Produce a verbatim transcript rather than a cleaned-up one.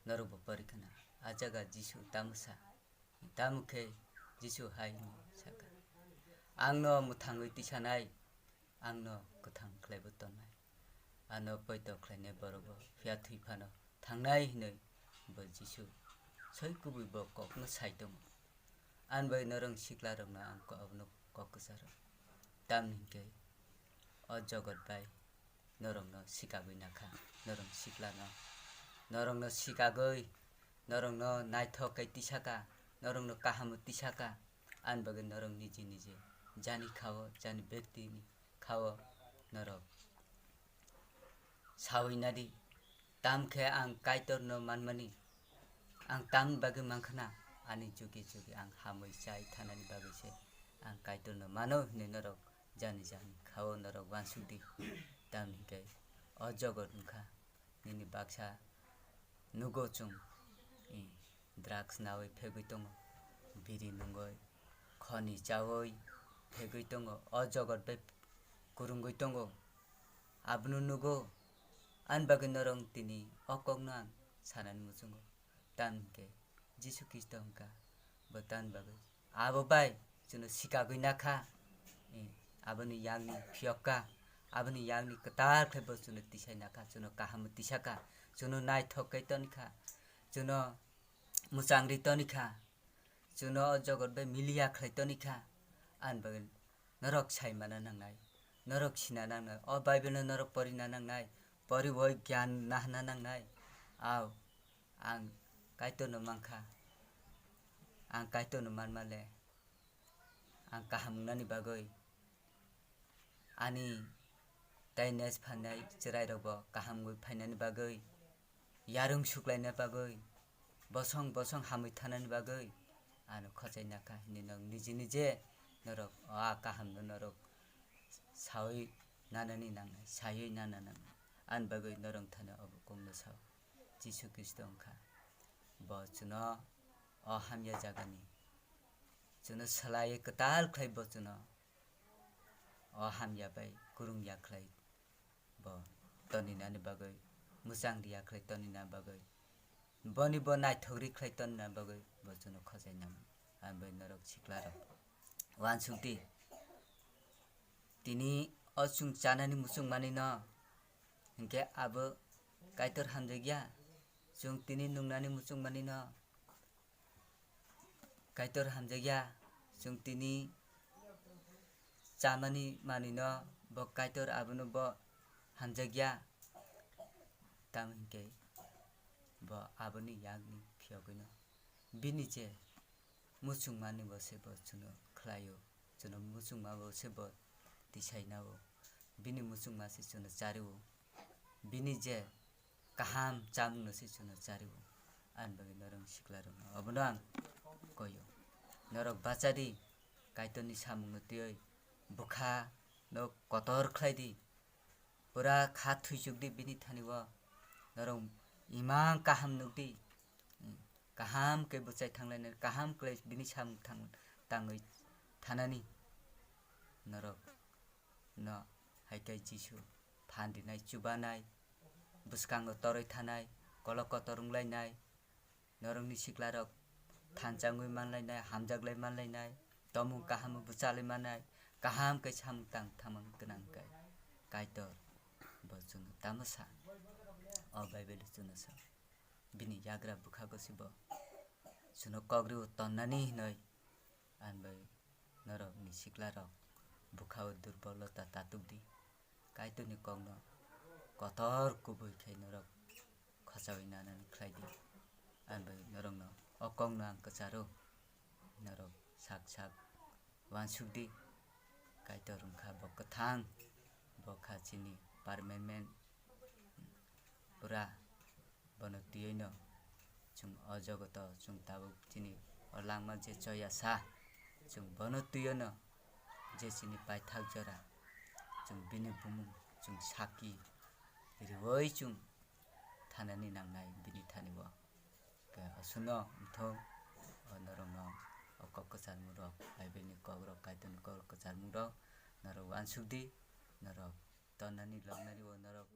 Norokbo pori khna, a jaga Jisu tamo sa? Tamo khe Jisu hai hwnwi sakha, "Angno mwthangwi tisanai, angno kwthang khlaibo tonnai. Ano poito khlainai borokbo phiya thwi phano thangnai," hwnwi bo Jisu soi kubui bo kokno sai tongo. Ani bai norok siklarokno ang ko-, abono kok kwcharo. Tamni hwnkhe o jogot bai norokno sikagwi nakha, norok siklano. Norokno sikagwi, norokno naithok khe tisaka, norokno kaham tisaka, ani bagwi norok niji niji jani khao, jani bektini khao norok sawi nadi. Tamkhe ang Kaitorno manmani, ang tamni bagwi mankhna, ani jugi jugi ang hamwi chai thanani bagwi se ang Kaitorno mano hwnwi norok jani jani khao norok uansuk di. Tamni hwnkhe o jogot wngkha nini baksa nugo chwng, i, drugs nawi phegwi tongo, biri nungwi, khoni chawi phegwi tongo, o jogot bai kwrwngwi tongo, abono nugo. Ani bagwi norok tini o kokno ang sanani muchungo. Tamni hwnkhe Jisu Khristo wngkha bo tamni bagwi. Abo bai chwngno sikagwi nakha, eh, aboni yakni phiyokka, aboni yakni kwtal khe bo chwngno tisai nakha, chwngno kaham tisakha, chwngno naithok khe tonikha, chwngno mwchangri tonikha, chwngno o jogot bai miliya khlai tonikha. Ani bagwi norok sai mana nangnai, norok sina nangnai, o Bible no norok porina nangnai, poriwoi gyan nahna nangnai. Au, ang Kaitorno mankha, ang Kaitorno manmale, ang kaham wngnani bagwi, ani tei nes phanai chwrairokbo kaham wngwi phainani bagwi, yarwng suklaina bagwi, bosong bosong hamwi thanani bagwi ano khachai nakha hwnwi norok niji niji norok o a kahamno norok sawi nanani nangnai, saiwi nana nangnai. Ani bagwi norok thani obo kokno sao, Jisu Khristo wngkha bo chwngno o hamya jagani chwngno swlaiwi kwtal khlai bo chwngno o hamya bai kwrwngya khlai bo toninani bagwi, mwchang riya khlai tonina bagwi, boni bo naithok ri khlai tonina bagwi bo chwngno khachai nango. Ani bai norok siklarok uansuk di, tini o chwng chanani muchung manino hinkhe abo Kaitor hamjakya, chwng tini nungnani muchung manino Kaitor hamjakya, chwng tini chamani manwino bo Kaitor abono bo hamjakya. Tamo hinkhe bo aboni yakni phiyogwino bini je muchungmani bo se bo chwngno khlaio, chwngno muchungma bo se bo tisainao, bini muchungma se chwngno chario, bini je kaham chamungno se chwngno chario. Ani bagwi norok siklarokno obono ang koio. Norok bachadi, Kaitorni samungno twiwi bwkha no kotor khlai di. Pura kha thwichuk di bini thani o. Norok imang kaham nuk di. Kaham khe bwchai thanglainai, kaham khlai bini samung thang-, tangwi thanani. Norok no hai khe Jisu phan rinai, chubanai, bwskango torwi thanai, kolok kotor wnglainai, norokni siklarok thanchangwi manlainai, hamjaklai manlainai, tomung kaham bwchalwi manai, kaham khe samung tang thamang gwnang khe Kaitor bo chwngno tamo sa, o Bible chwngno sa, bini yagra bwkhago se bo chwngno kok rio tonnani hinwi. Ani bai norokni siklarok bwkhao durbolota tatubdi. Kaitorni kokno kotor kubui khai norok khochaui nanani khlaidi. Ani bai norokno o kokno ang kwcharo. Norok sak sak uansukdi. Kaitor wngkha bo kwthang, bo kha chini permanent pura. Bono twiwi no chwng o jogoto chwng tabuk chini o langma je choya sa, chwng bono twiwi no je chini paithak jora, chwng bini bumung chwng saki riwi chwng thanani nangnai bini thani o. Khe aswkno wngthok, o norokno o kok kwcharmung rok, Bible ni kok rok, Kaitor ni kok rok kwcharmung rok norok uansuk di, norok tonnani lognani o norok